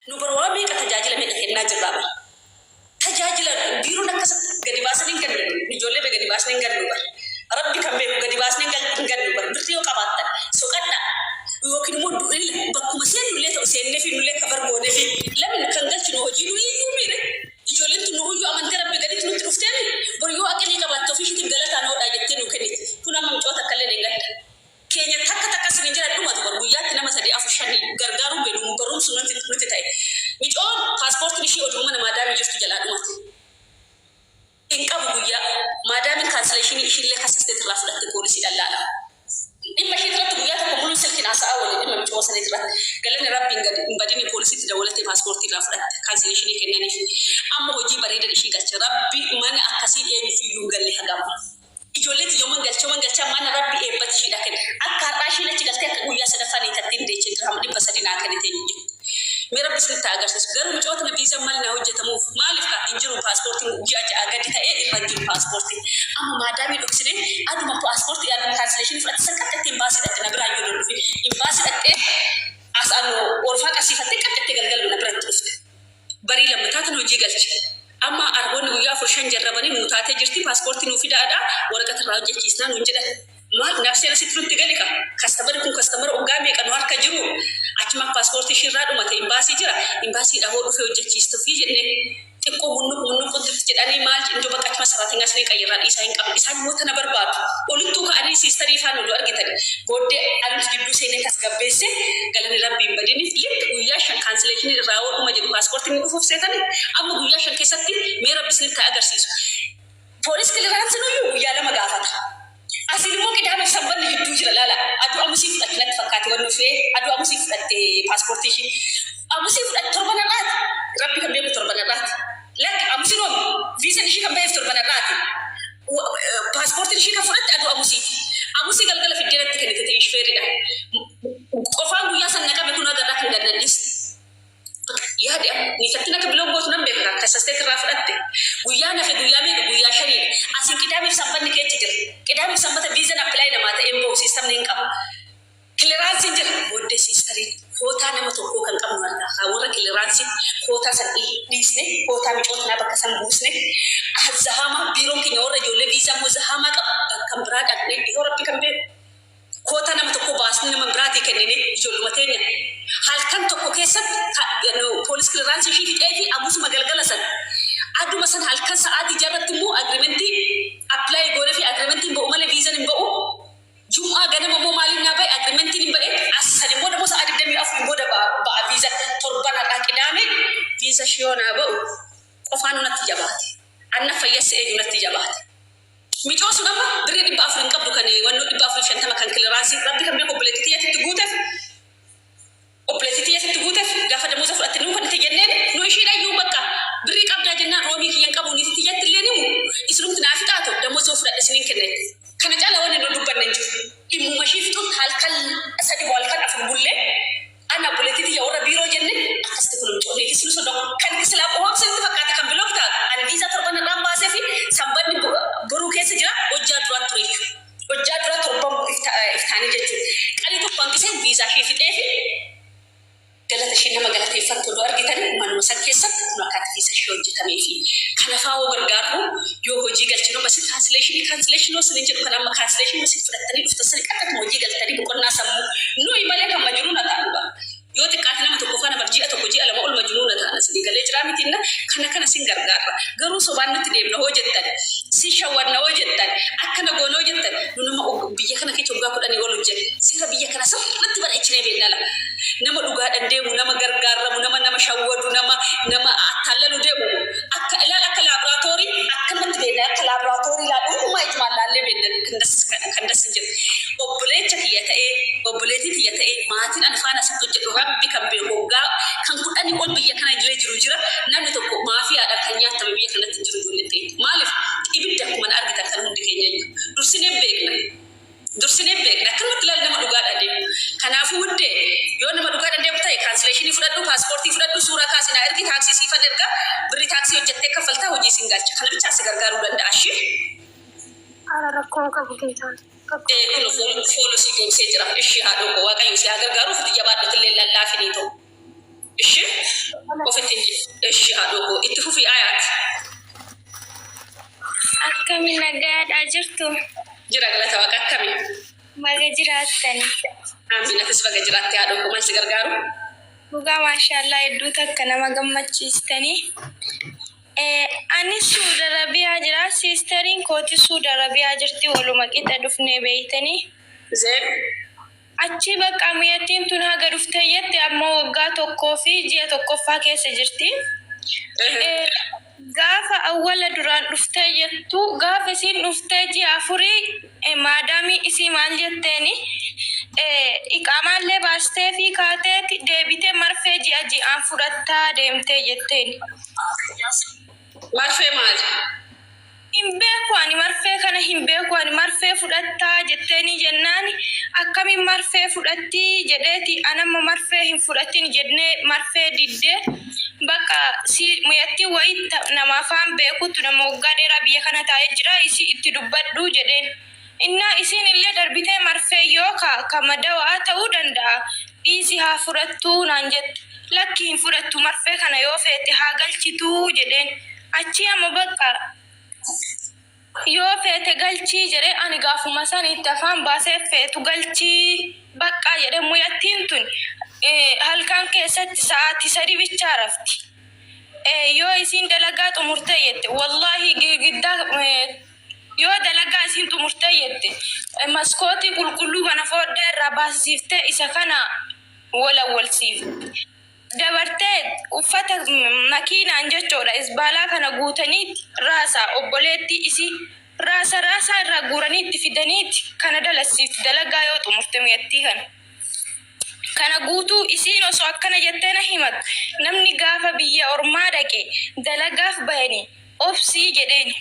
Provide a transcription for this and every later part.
Nu bara waa meeqa tajaajila meeqa kennaa jirraa bara. Tajaajila biiroon akkasatti gadi baasanii hin kennu. Ijoollee bee gadi baasanii hin gannu bara. Rabbi kan beeku gadi baasanii hin gannu bara. Birrii yoo qabaattan soqadhaa. Yookiin immoo du'ila bakkuma seennullee ta'u seennee fi nullee kabar goonee fi lamin kan galchinu hojii nu iyyuu miire. Ijoolleen tun nu iyyuu amantee Rabbi gaditti nutti dhufteemi. Bor yoo aqilii qabaatte ofii ishiitiif galataan hoodhaa jettee nuu kenniti. Kun amma micoota akkallee deengadda. Keenya takka takka isin jira dhumatu bar guyyaatti nama sadii, afur, shanii gargaaruu beenu barumsu nutti ta'e. Micoon paaspoortiin ishii oduma mana maadaamii jirtu jalaa dhumate. Hin qabu guyyaa. Maadaamiin cancellation ishiillee kassasteet irraa fudhatte poolisiidhaan laala. Dhimma ishii irratti guyyaa tokko muluu silkiin haasa'aa waliin dhimma micoo sanii irratti galanni Rabbiin gadi hin badini, poolisiitti dawalatee paaspoortii irraa fudhatte, cancellation kennaniif. Amma hojii bareedan ishii galche. Rabbi mana akkasii eenyuuf iyyuu hin galle hagam. Ijoollee tiyyoomman galchooman galchaa mana Rabbi eebbatti ishiidha kenne. Akka har'aa ishiin achi galtee akka guyyaa sadaffaa niitattiin deeche dirhama 300 naa kennite jetti. Mee Rabbi isinitti haa agarsiisu. Garuu micoota tana viizaan maal naa hojjetamuuf? Maaliif kaa hin jiru paaspoortiin ji'a 6 gadi ta'ee irra hin jiru paaspoortiin. Amma maadaamii dhoksine aduma paaspoortii aduma cancellation fudhatte san qaxxattee imbaasii dhaqxe, na biraa iyyuu hin dhufin. Imbaasii dhaqxee as anu orfaa qasiifattee qaxxattee galgaluma na biratti dhufte. Barii lammataa tan hojii galche. Amma Arboonni guyyaa afur shan jarrabanii nuu taatee jirti, paaspoortii nuu fidaadha, waraqata irraa hojjechiisnaa nuun jedhan. Maal nabseen asitti nutti gali ka. Customer kun customer oggaa meeqa nu harka jiru. Achuma paaspoortii ishii irraa dhumate imbaasii jira. Imbaasii dhahoo dhufee hojjechiistuufii jennee. Xiqqoo munnuq munnuq jedhanii maal iddoo bakka achuma saraatingaa isinii qayyarraa dhiisaa hin qabne. Isaan immoo tana barbaadu. Olittuu ka'anii siistarii faana oduu argitani. Booddee anumti jidduu seenee tasgabbeesse, galanni Rabbii hin badiniif likki guyyaa 5 cancellation irraa hoo dhuma jedhu paaspoortiin hin dhufuuf seetani. Amma guyyaa 5 keessatti mee Rabbi isinitti haa agarsiisu. Police clearance nuyyuu guyyaa 2 gaafata. Asiin immoo Qidaameef Sanbanni jidduu jira laala. Aduu Amusii fudhatte natti fakkaate wannoo ishee aduu Amusii fudhatte paaspoortii ishii. Amusii fudhatte torban har'aati. Rabbi kan beeku torban har'aati. Lakki, Amusiin hoo viizan ishii kan ba'eef torban har'aati. Paaspoortiin ishii kan fudhatte aduu Amusiiti. Amusii galgala fiddee natti kennite ta'e shufeerridha. Qofaan guyyaa san na qabe kun agarraa kan gad nan dhiisne. Yaadi amma niitattiin akka biloo gootu nan beeka kan sasteet irraa fudhatte. Guyyaa nafe guyyaa meeqa? Guyyaa shaniidha. Asiin Qidaameef Sanbanni keessa jira. Qidaameef Sanbata viizan apply namaa ta'ee hin bahu, siistamni hin qabu. Clearanceiin jira. Booddee siistariin kootaa nama tokkoo kan qabnu argaa. Haa warra clearance kootaa san dhiisne, kootaa micoo tanaa bakka san buusne. Zahaamaa biiroon keenya warra ijoollee viizaa immoo zahaamaa qaba. Bakka biraa dhaqnee dhihoo Rabbi kan beeku. Kootaa nama tokkoo baasnee nama biraatii kennine ijoolluma teenya. Halkan tokko keessatti police clearance ishii fixee fi amusuma galgala san aduma san halkan sa'aatii jarratti immoo agreement apply goone fi agreementiin ba'u malee viizan hin ba'u. Jum'aa ganama immoo maaliin naa ba'e? Agreementiin hin ba'e. As san immoo dammoo sa'a 24 booda ba'a viizan. Torban har'aa Qidaame viiza shiyoo naa ba'u qofaan natti jabaate. Anna fayyassi eenyu natti jabaate. Micoo sun amma birrii 400 hin qabdu kan wannoo 450 kan clearance. Rabbi kan beeku obboleettii tiyyatti itti guuteef, obboleettii tiyyatti itti guuteef. Gaafa damuuza fudhatte nuu kennite jenneen nu ishiidha iyyuu bakka birrii qabdaa jennaan roomii kiyya hin qabu, niitii tiyyatti illee nimu isinumti naa fixaatu, damuuza yoo fudhadhe isiniin kenna jette. Kana caalaa wanni nu dubbanne hin jiru. Dhimmuma ishii fixutti halkan 3 moo halkan 4 bullee ana obboleettii tiyya warra biiroo jenne akkasitti kun micoo niitii sunu sodaa kan silaa qofaaf sinitti fakkaate kan block taatu. Ani viizaa torban irraan baasee fi Sanbanni boruu keessa jira, hojjaa duraa ture jechuudha. Hojjaa duraa torban iftaanii jechuudha. Qalii tokko hanqisee viizaa ishee fixee fi galata ishee nama galateeffattu odoo argitanii manuma san keessatti kun akkaatti viizaa ishee hojjetamee fi kana faa hoo gargaarru yoo hojii galchinu amma isin cancellation cancellation yoo isinin jedhu kan amma cancellation isin fudhattanii dhuftan sani qaxxatuma hojii galtanii boqonnaa sammuu nuyi malee kan majruuna taanu bara. Yoo xiqqaate nama tokko faana bar ji'a tokko, ji'a 2 ol majnuuna taana isinii galee jiraa mitiinna kana kana sin gargaarra. Garuu sobaan nutti deemna hoo jettan, sin shawwadna hoo jettan, akkana goona hoo jettan, nu nama biyya kana keessa waggaa 10 ol hojjete seera biyya kana sirriitti bareechinee beekna la. Nama dhugaadhaan deemu, nama gargaarramu, nama nama shawwadu, nama nama attaallalu deemu moo akka ilaal akka laaboraatoorii akkanumatti beekna, akka laaboraatoorii laal hundumaa ijumaan laallee beekna kan das kan das hin jedhu. Obboleecha kiyya ta'ee, obboleetii tiyya ta'ee, maatiin ani faana asitti hojjedhu Rabbi kan beeku waggaa kan 10 ol biyya kana illee jiru jira. Namni tokko maafiyaadhaan kan nyaattame biyya kanatti hin jiru ijoolleen ta'e. Maaliif ibidda akkuma na argitan kan hundi keenya iyyuu. Dursinee beekna. Dursinee beekna. Akkanumatti ilaali nama dhugaadhaan deemu. Kanaafuu wuddee yoo nama dhugaadhaan deemu ta'e cancellation fudhadhu, paaspoortii fudhadhu, suuraa kaasii naa ergi, taaksii siifan erga, birrii taaksii hojjettee kaffaltaa hojii siin galcha. Kana bichaa si gargaaruu danda'a ishii. Ara rakkoo hin qabu geetaan. Rakkoo Ee hin kuno qabu. Follow follow sii goomsee jira. Ishi haadhoo koo, Waaqayyo si haa gargaaru, ofitti jabaadhu, atillee lallaafinii ta'u. Ishi ofitti ishi haadhoo koo itti fufii ayaat. Akkami nagaadhaa jirtu? Jira galata waaqa akkami. Baga jiraattani. Amiin atis baga jiraatte haadhoo koo maal si gargaaru? Dhugaa maashaallaa hedduu takka nama gammachiistanii. Ani Suud Arabiyaa jira. Siisteriin kootis Suud Arabiyaa jirti. Waluma qixa dhufnee beeytanii. Zeen. Achii bakka miyattiin tun haga dhuftee jette amma waggaa tokkoo fi ji'a tokkoffaa keessa jirti. Gaafa awwala duraan dhuftee jettu gaafa isiin dhuftee ji'a afurii maadaamii isii maal jetteeni iqaamaallee baastee fi kaateeti deebitee marfee ji'a ji'aan fudhattaa deemtee jetteeni. Marfee maali? Hin beeku ani marfee kana hin beeku ani marfee fudhattaa jetteeni jennaan akkamiin marfee fudhattii jedheeti anamma marfee hin fudhatin jennee marfee diddee bakka si muyattii wayii nama afaan beekutu nama waggaa dheeraa biyya kana taa'ee jira isii itti dubbadhu jedheen. Innaa isiin illee darbitee marfee yoo ka ka madawaa ta'uu danda'a dhiisi haa fudhattuu naan jette. Lakki hin fudhattu marfee kana yoo feete haa galchituu jedheen. Achii amma bakka yoo feete galchii jedhee ani gaafuma san itti afaan baasee feetu galchii baqqaa jedhee muyattiin tun halkan keessatti sa'aatii sadi bichaa rafti. Yoo isiin dalagaa xumurtee jette wallaahi girgiddaa yoo dalagaa isiin xumurtee jette maskootii qulqulluu kana fooddaa irraa baasisiiftee isa kana walawwalsiifti. Dabartee uffata makiinaan jechuudha isbaalaa kana guutaniiti raasa obboleettii isii raasa raasaa irraa guuranii itti fidaniiti kana dalassiifti dalagaa yoo xumurte miyattii kana. Kana guutuu isiin osoo akkana jettee na himattu namni gaafa biyya ormaa dhaqe dalagaaf bayani obsii jedheen.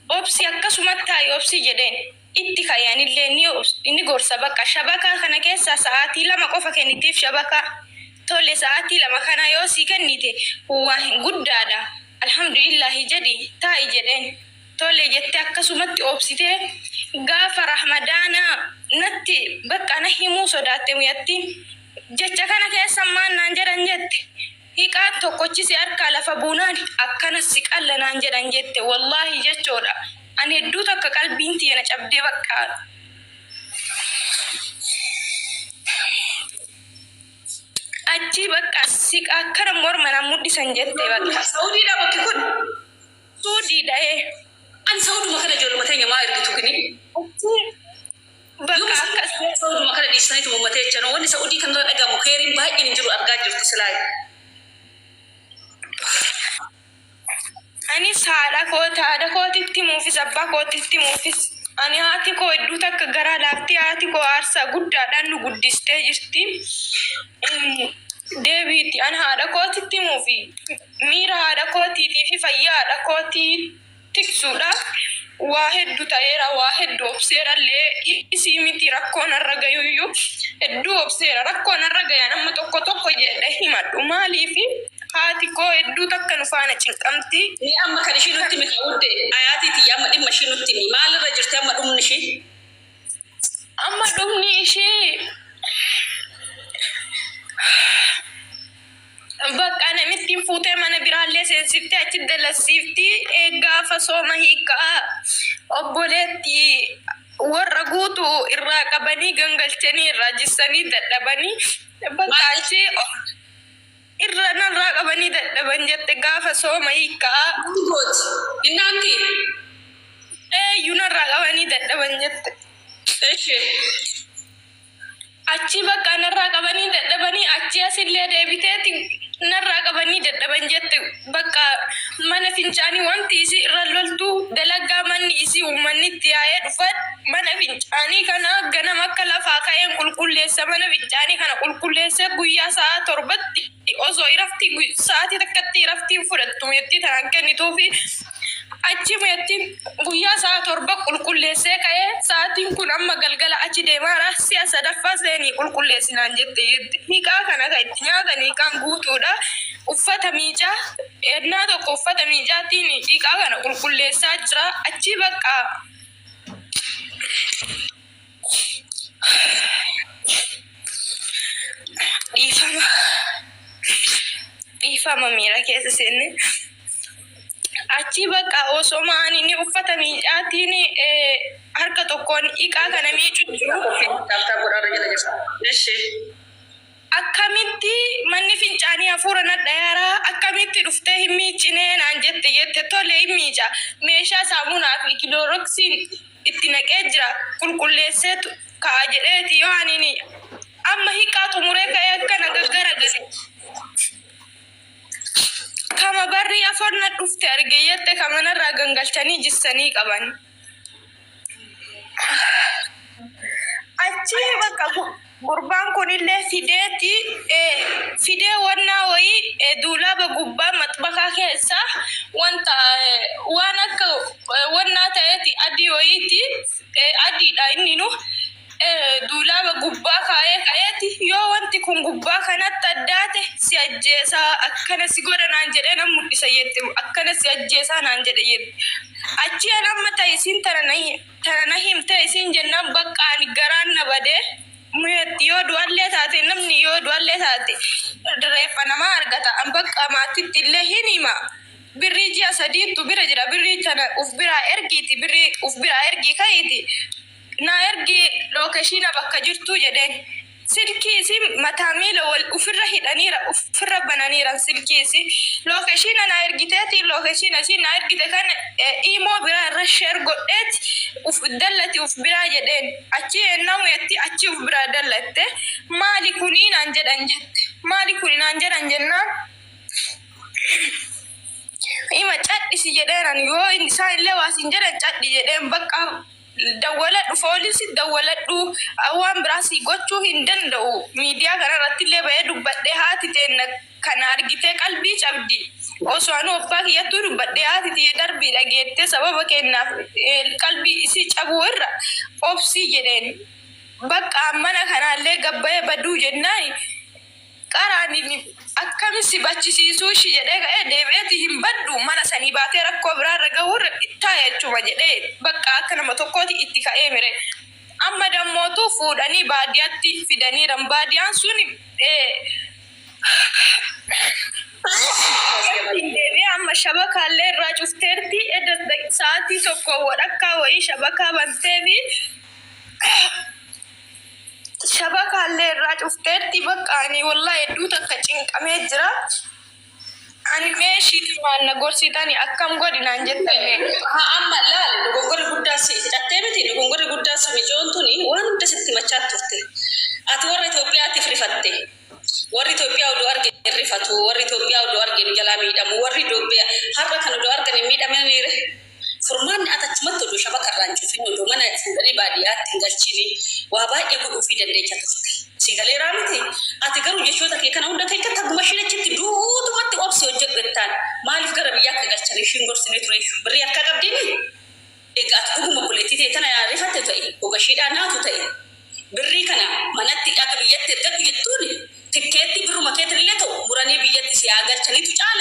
Obsi akkasumatti taa'i obsi jedheen. Itti ka'e anillee ni ni gorsa bakka shabakaa kana keessaa sa'aatii lama qofa kennitiif shabakaa tole sa'aatii lama kana yoo sii kennite waa hin guddaadha alhamdulillaahi jedhi taa'i jedheen tole jette akkasumatti obsitee gaafa rahmadaanaa natti bakka na himuu sodaatte muyattiin jecha kana keessa maan naan jedhan jette Hiqaan tokkochi si harkaa lafa buunaan akkana si qalla naan jedhan jette wallaahi jechoodha ani hedduu takka qalbiin tiyya na cabdee bakka achii bakka siqa akkana morma naan mudhisan jette bakka. Saudiidha bakki kun. Suudiidha ee. Ani sauduma kana ijoolluma teenya maa ergitu gini. Achii Bakka akkas. Sauduma kana dhiistaniitu uummatee jechaan wanni Saudii kanarra dhagamu keeriin baay'een hin jiru argaa jirtu silaa. Anis haadha kooti haadha kootitti himuufis abbaa kootitti himuufis ani haati koo hedduu takka garaa laaftii haati koo aarsaa guddaadhaan nu guddistee jirti. Deebiitti ani haadha kootitti himuufi miira haadha kootiitii fi fayyaa haadha kootii tiksuudhaaf waa heddu ta'eera, waa heddu obseerallee isii miti rakkoo narra gayuyyuu hedduu obseera. Rakkoo narra gayan amma tokko tokko jedhe himadhu. Maaliifi haati koo hedduu takka nu faana cinqamti. Mee amma kan ishii nutti himi kaa wudde ayaatii tiyya amma dhimma ishii nutti himi maalirra jirti amma dhumni ishii? Amma dhumni ishii Bakka namittiin fuutee mana biraallee seensiftee achi dalassiifti. Gaafa sooma hiikkaa obboleetti warra guutu irraa qabanii gangalchanii irraa jissanii dadhabanii bakka achi irra narraa qabanii dadhaban jette gaafa sooma hiikkaa. Maal gooti? Innaanti? Eeyyu narraa qabanii dadhaban jette. Eshi. Achii bakka narraa qabanii dadhabanii achii asillee deebiteeti narraa qabanii dadhaban jette bakka mana fincaanii wanti isii irra loltu dalagaa manni isii uummanni itti yaa'ee dhufan mana fincaanii kana ganama akka lafaa ka'een qulqulleessa mana fincaanii kana qulqulleessee guyyaa sa'a torbatti osoo iraftii sa'aatii takkatti iraftiin fudhattu miyattii tanaan kennituufi achi miyattiin guyyaa sa'a torba qulqulleessee ka'ee sa'aatiin kun amma galgala achi deemaara si'a sadaffaa seenii qulqulleessinaan jette jette hiiqaa kana kan itti nyaatan hiiqaan guutuudha uffata miicaa ennaa tokko uffata miicaatiin hiiqaa kana qulqulleessaa jira achi bakka dhiifama. Dhiifama miira keessa seenne. Achi bakka osoma ani inni uffata miicaatiin harka tokkoon iqaa kana miicu jiru. Tap tap godhaa jala jirta. Eshi. Akkamitti manni fincaanii hafuura na dhayaaraa akkamitti dhuftee hin miicinee naan jette jette tole hin miica. Meeshaa saamunaa fi kilooroksiin itti naqee jira qulqulleessee ka'a jedheeti yoo ani amma hiqaa xumuree ka'ee akkana gaggaragale. Kama barrii afur na dhufte arge jette kamanarraa gangalchanii jissanii qaban. Achi bakka gurbaan kunillee fideeti fidee wannaa wayii duulaaba gubbaa maxbakaa keessa wanta waan akka wannaa ta'eeti adii wayiiti adiidha inni nu duulaaba gubbaa kaa'ee ka'eeti yoo wanti kun gubbaa kanatti addaate si ajjeesaa akkana si godha naan jedhee nan mul'isa jette akkana si ajjeesaa naan jedhe jette. Achi an amma ta'e isiin tana na himte isiin jennaan bakka ani garaan na badee muyetti yoo du'allee taate namni yoo du'allee taate reeffa namaa argata an bakka maatitti illee hin hima. Birrii ji'a sadiittu bira jira birrii tana uf biraa ergiiti birrii uf biraa ergii ka'iiti naa ergi location bakka jirtuu jedheen. Silkii isii mataa miila wal ufirra hidhaniira ufirra bananiira silkii isii location naa ergiteeti location isii naa ergite kana imoo biraa irra share godheeti uf dallati uf biraa jedheen achi ennaa muyetti achi uf biraa dallatte maali kunii naan jedhan jette maali kuni naan jedhan jennaan ima cadhisi jedheen yoo isaan illee waa siin jedhan cadhi jedheen bakka dawwaladhu foolisi dawwaladhu waan biraa si gochuu hin danda'u miidiyaa kanarratti illee bahee dubbadhee haati teenna kana argitee qalbii cabdi osoo anu abbaa kiyyattuu dubbadhee haati tiyya darbii dhageettee sababa kennaaf qalbii isii cabuu irra obsii jedheen bakka mana kanaallee gabbayee baduu jennaani qaraan akkami si bachisiisuu ishi jedhee ka'ee deebi'eeti hin baddu mana sanii baatee rakkoo biraarra gahuurra taa'e jechuma jedhee bakka akka nama tokkooti itti ka'ee mire. Amma dammootu fuudhanii baadiyyaatti fidaniiran baadiyyaan sun deebi'ee amma shabakaallee irraa cufteerti edda sa'aatii tokko wadhakkaa wayii shabakaa banteefi shabakaallee irraa cufteerti bakka ani wallahi hedduu takka cinqamee jira. Ani mee ishiitti maal na gorsitani akkam godhi naan jettame. Haa amma laal dogongorri guddaa si hidhattee miti dogongorri guddaa si micoon tuni waan hunda sitti machaa turte. Ati warra Itoophiyaatiif rifatte. Warri Itoophiyaa oduu arge hin rifatu. Warri Itoophiyaa oduu arge nu jalaa miidhamu. Warri Itoophiyaa har'a kan oduu argan hin miidhamaniire. Furmaanni ati achumatti oduu shabaka irraa hin cufin oduu mana fuudhanii baadiyyaatti hin galchini waa baay'ee godhuufii dandeecha turte. Si galeeraa miti. Ati garuu jechoota kee kana hunda keessatti haguma ishiin achitti duutumatti obsi hojjedhu jettaan maaliif gara biyyaa akka galchan ishiin gorsinee ture birrii harkaa qabdiini? Egaa ati dhuguma obboleettii ta'e tana rifatte ta'e hogashiidhaa naatu ta'e birrii kana manatti akka biyyatti ergadhu jettuuni tikkeettii birruma keetiin illee ta'u muranii biyyatti si haa galchaniitu caala.